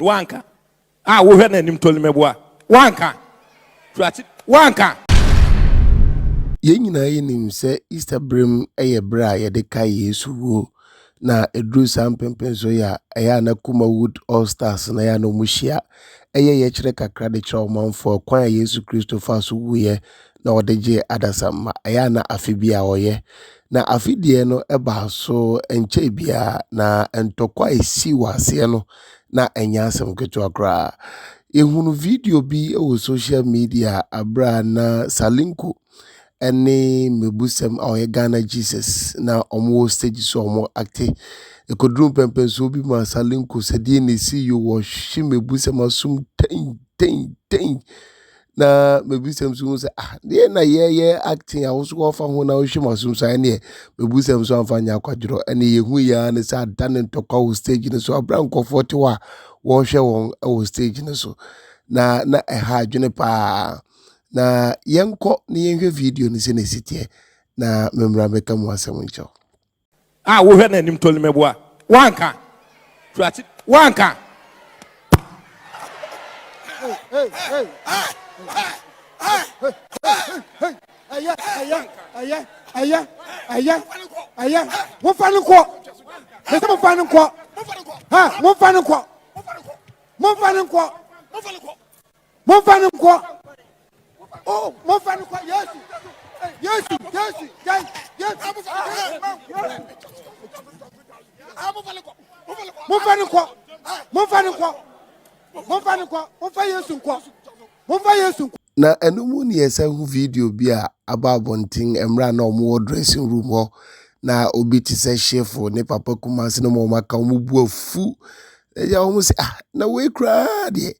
Wanka a wohwɛ n'anim tolimɛboa wanka turati wanka. Yɛn nyinaa yɛnim sɛ Easter berɛ mu yɛ berɛ a yɛde kae Yesu wuo, na ɛduru saa mpɛnpɛnsoɔ yi a, ɛyɛ a na Kumawood All Stars na ɛyɛ a na wɔhyia ɛyɛ yɛkyerɛ kakra de kyerɛ ɔmanfoɔ kwan a Yesu Kristo faa so wuiɛ na ɔde gyee adasamma. Ɛyɛ a na afe bi a ɔyɛ. Na afe deɛ no ɛbaa so nkyɛe biara, na ntɔkwa a ɛsii wɔ aseɛ no, na ɛnyɛ asɛm ketewa koraa. Yɛhunu video bi wɔ social media aberɛ a na Salinko ne Mebusɛm a ɔyɛ Ghana Jesus na wɔwɔ stage so a wɔn acte. Ɛkɔduru mpɛnpɛnsoɔ bi ma Salinko sɛ deɛ na ɛsi yi wɔhye Mebusɛm asom tɛn tɛn tɛn. Na Mebusɛm nso hu sɛ ah deɛ na yɛyɛ acting a wo so wɔfa ho na wohwe m'asom saa ɛneɛ Mebusɛm nso amfa nyɛ akwadworɔ. Ɛne yɛhu yi ara ne sɛ ada ne ntɔkwa wɔ stage no so aberɛ a nkurɔfoɔ te hɔ a wɔrehwɛ wɔn wɔ stage no so. Na na ɛha adwene paa. Na yɛnkɔ na yɛnhwɛ video no sɛnea ɛsi teɛ na memmra mmɛka mu asɛm nkyerɛ wo. A wohwɛ n'anim tolimɛboa wanka turati wanka. Ɛyɛ, ɛyɛ, ɛyɛ, ɛyɛ, ɛyɛ, ɛyɛ. Momfa no nkɔ. Mese momfa no nkɔ. Ha, momfa no nkɔ. Momfa no nkɔ. Momfa no nkɔ. Oh, momfa no nkɔ. Yesu, Yesu, Yesu, Yesu. Momfa no nkɔ. Momfa no nkɔ. Momfa no nkɔ. Momfa Yesu nkɔ. Momfa Yesu nkɔ. Na ɛno mu ne yɛsan hu video bi a aba abɔnten mmerɛ a na wɔwɔ dressing room hɔ na obi te sɛ Shefo ne Papa Kumasi no ma wɔn aka wɔn bu afu. Ɛgya wɔn sɛ ah na wei koraa deɛ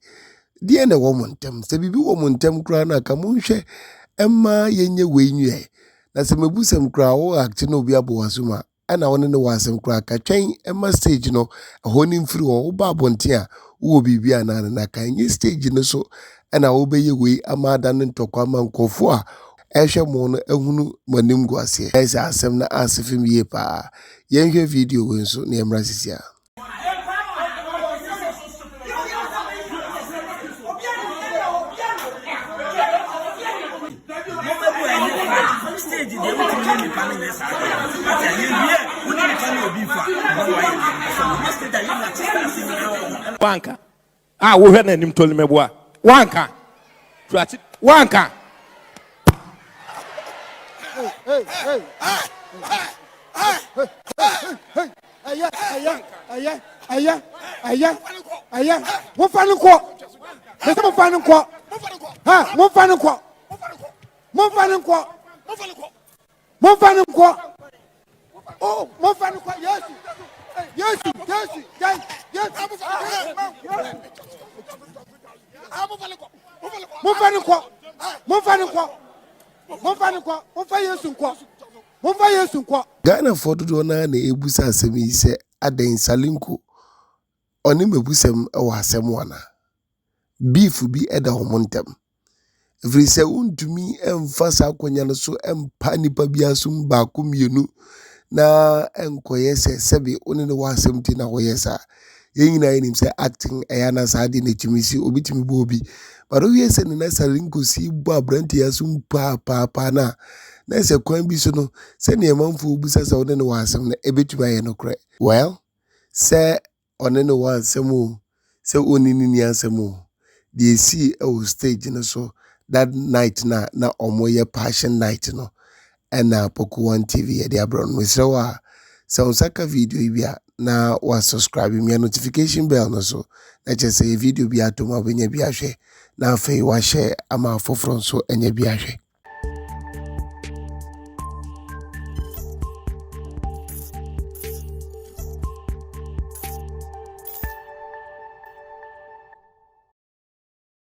deɛ na ɛwɔ mo ntam sɛ biribi wɔ mo ntam koraa no anka monhwɛ mma yɛnyɛ wei nwiɛ na sɛ mebusɛm koraa wo acte na obi abɔ w'asom a ɛna wo ne no wɔ asɛm koraa ka twɛn ma stage no ɛhɔ no mfiri hɔ woba abɔnten a wowɔ biribi anaa ne naka ɛnyɛ stage no so ɛna wobɛyɛ wei ama ada ne ntɔkwa ama nkurɔfoɔ a ɛhwɛ mo no ahunu mo anim gu aseɛ ɛyɛ sɛ asɛm no ase fam yie paa yɛnhwɛ video wei nso na yɛmmra sisi a. Stage deɛ wotumi ne nipa no nyɛ saa deɛ but yɛwie wo ne nipa no obi fa na wayɛ deɛ mpɛ sɛ wɔyɛ stage a yɛnya te stars nyinaa wɔ hɔ. Wanka a wohwɛ n'anim tolimɛboa wanka turati wanka. Ɛyɛ, ɛyɛ, ɛyɛ, ɛyɛ, ɛyɛ, ɛyɛ. Momfa no nkɔ. Mese momfa no nkɔ. Ha, momfa no nkɔ. Momfa no nkɔ. Momfa no nkɔ. Oh, momfa no nkɔ. Yesu, Yesu, Yesu, Yesu. Momfa no nkɔ. Momfa no nkɔ. Momfa no nkɔ. Momfa Yesu nkɔ. Momfa Yesu nkɔ. Ghanafoɔ dodoɔ no ara na ɛrebisa asɛm yi sɛ adɛn Salinko ɔne Mebusɛm wɔ asɛm anaa? Beef bi da wɔn ntam. Ɛfiri sɛ wontumi mfa saa akonnwa no so mpa nnipa bi asom baako mmienu na nkɔyɛ sɛ sɛbe wo ne no wɔ asɛm nti na woyɛ saa. Yɛn nyinaa yɛnim sɛ acting ɛyɛ ana saa adeɛ na ɛtumi si obi tumi bɔ obi. But wohwɛ sɛ Nana Salinko si bɔ aberanteɛ yi asom paapaapa no a, na sɛ kwan bi so no sɛdeɛ amanfoɔ bisa sɛ wo ne no wɔ asɛm no ɛbɛtumi ayɛ nokorɛ. Well, sɛ ɔne no wɔ asɛm o, sɛ ɔnni ne ni asɛm o, deɛ ɛsii wɔ stage no so that night no a na wɔyɛ passion night no ɛna Poku One TV yɛde abrɛ no. Mesrɛ wo a, sɛ wo nsa ka video yi bi a, na wa subscribe mia notification bell no so na kyerɛ sɛ yɛ video bi ato mu a wobɛnya bi ahwɛ na afei wahyɛ ama afoforɔ nso anya bi ahwɛ.